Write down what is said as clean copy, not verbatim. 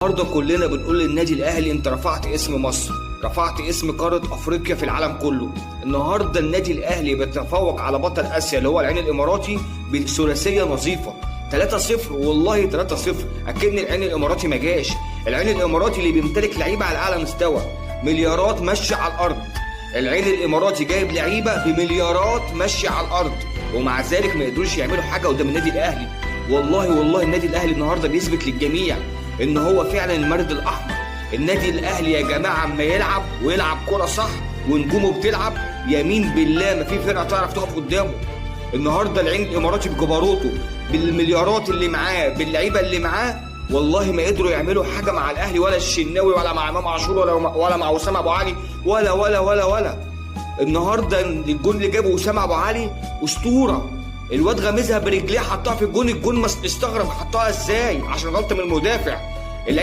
النهارده كلنا بنقول للنادي الاهلي انت رفعت اسم مصر، رفعت اسم قارة افريقيا في العالم كله. النهارده النادي الاهلي بيتفوق على بطل اسيا اللي هو العين الاماراتي بثلاثيه نظيفة 3-0. والله 3-0 اكن العين الاماراتي ما جاش. العين الاماراتي اللي بيمتلك لعيبة على اعلى مستوى، مليارات ماشية على الارض. العين الاماراتي جايب لعيبة بمليارات ماشية على الارض، ومع ذلك ما قدروش يعملوا حاجة قدام النادي الاهلي. والله والله النادي الاهلي النهارده بيثبت للجميع ان هو فعلا المرد الاحمر. النادي الاهلي يا جماعة اما يلعب ويلعب كره صح ونجومه بتلعب، يمين بالله ما في فرقه تعرف تقف قدامه. النهارده العين الاماراتي بجبروته، بالمليارات اللي معاه، باللعيبه اللي معاه، والله ما قدروا يعملوا حاجة مع الاهلي، ولا الشناوي، ولا مع امام عاشور، ولا مع وسام ابو علي، ولا ولا ولا ولا. النهارده الجون اللي جابه وسام ابو علي اسطورة. الواد غمزها برجليه حطها في الجون، الجون ما استغرب حطها ازاي عشان غلطه من المدافع. اللعيبة